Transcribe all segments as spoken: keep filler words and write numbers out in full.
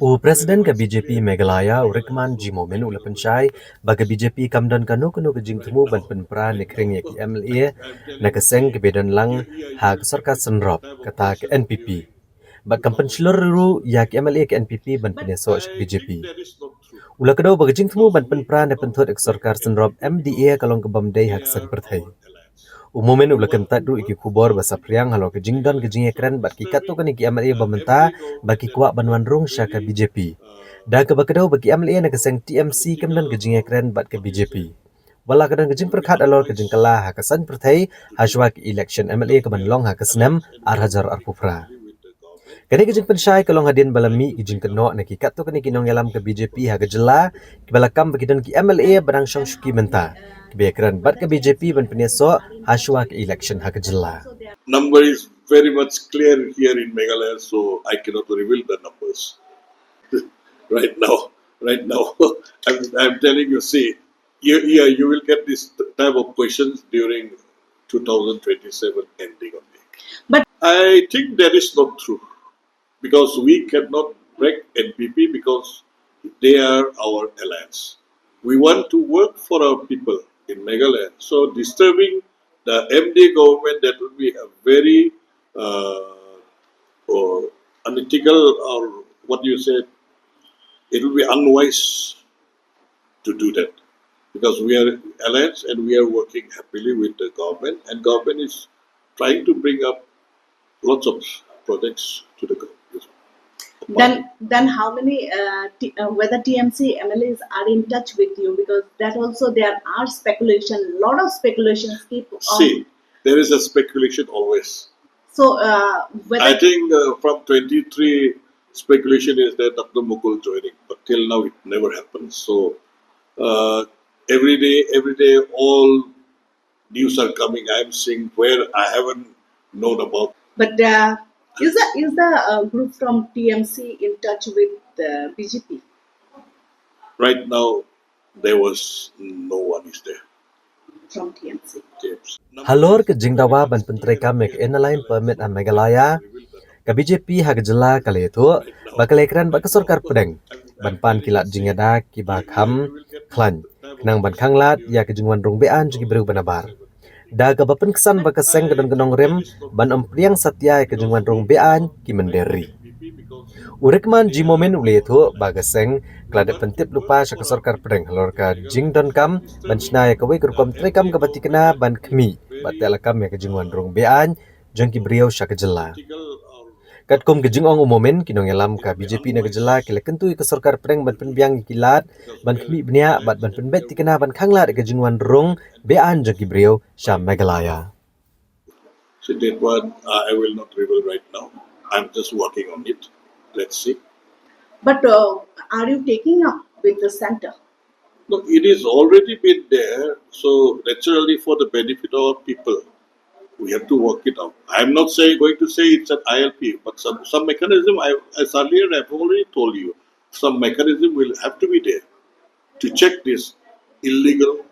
U President ka B J P Meghalaya, u Rickman G Momin, u la pynshai ba ka B J P kam don kano kano ka jingthmu ban pynpra ne khring ïa ki M L A na ka seng kaba don lang ha ka sorkar synrop, kata ka N P P. Bad kam pynshlur ruh ïa ki M L A ka N P P ban pynïasoh sha ka B J P. U la kdew ba ka jingthmu ban pynpra ne pynthut ïa ka sorkar synrop M D A ka long ka bym dei ha ka seng pyrthei. U Momin u la kyntait ruh ïa ki khubor ba saphriang halor ka jingdon ka jingïakren bad ki katto katne ki M L A ba mynta ba ki kwah ban wan rung sha ka B J P. Da kaba kdew ba ki M L A na ka seng T M C kam don ka jingïakren bad ka B J P. Wat la ka don ka jingpyrkhat halor ka jingkylla ha ka seng pyrthei hashwa ka election M L A kaban long ha ka snem ar hajar arphew phra. Kane ka jingpynshai ka long hadien ba la mih ki jingkynnoh na ki katto katne ki nongïalam ka B J P ha ka jylla, kiba la kam ba ki don ki M L A ba dang shong shuki mynta, kiba ïakren bad ka B J P ban pynïasoh hashwa ka election ha ka jylla. Number is very much clear here in Meghalaya, so I cannot reveal the numbers right now. Right now, I'm, I'm telling you, see, you, yeah, you will get this t- type of questions during two thousand twenty-seven ending only. But I think that is not true, because we cannot break N P P because they are our alliance. We want to work for our people in Meghalaya. So disturbing the M D A government, that would be a very uh, or unethical, or what do you say? It will be unwise to do that, because we are alliance and we are working happily with the government, and government is trying to bring up lots of projects to the government. Then, then how many, uh, T, uh, whether T M C M L As are in touch with you? Because that also there are speculation, lot of speculations keep on. See, there is a speculation always. So, uh, whether I think uh, from twenty-three, speculation is that Doctor Mukul joining, but till now it never happened. So uh, every day, every day, all news are coming. I'm seeing where I haven't known about. But uh, is the is the uh, group from T M C in touch with the B J P? Right now, there was no one is there from T M C. Halor ka jingdawa ban pyntreikam ïa ka Inner Line Permit ha Meghalaya, ka B J P ha ka jylla ka la ïathuh ba ka la ïakren bad ka sorkar pdeng ban pan ki lad jingïada kiba kham khlaiñ, khnang ban khanglad ïa ka jingwan rung be-aiñ jong ki briew ba nabar. Da kaba pynksan ba ka seng ka don ka nongrim ban ym pdiang satia ïa ka jingwan rung be-aiñ ki mynder ri. U Rickman G Momin u la ïathuh ba ka seng ka la dep pyntip lypa sha ka sorkar pdeng halor ka jingdonkam ban shna ïa kawei ka rukom treikam kaba thikna ban khmih bad teh lakam ïa ka jingwan rung be-aiñ jong ki briew sha ka jylla. Katkum ka jingong u Momin, ki nongïalam ka B J P na ka jylla ki la kyntu ïa ka sorkar pdeng ban pynbiang ïa ki lad ban khmih bniah bad ban pynbeit thikna ban khanglad ïa ka jingwan rung be-aiñ jong ki briew sha Meghalaya. So that one uh, I will not reveal right now. I'm just working on it. Let's see. But uh, are you taking up with the center? Look, it is already been there. So naturally, for the benefit of our people, we have to work it out. I'm not saying going to say it's an I L P, but some some mechanism. I as earlier I've already told you, some mechanism will have to be there to check this illegal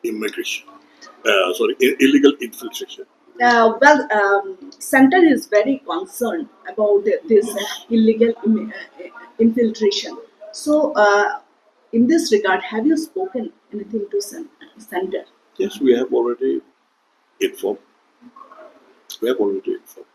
immigration. Uh, sorry, i- illegal infiltration. Uh, well, um, center is very concerned about th- this uh, illegal Im- uh, infiltration. So, uh, in this regard, have you spoken anything to cen- center? Yes, we have already informed. We have already informed.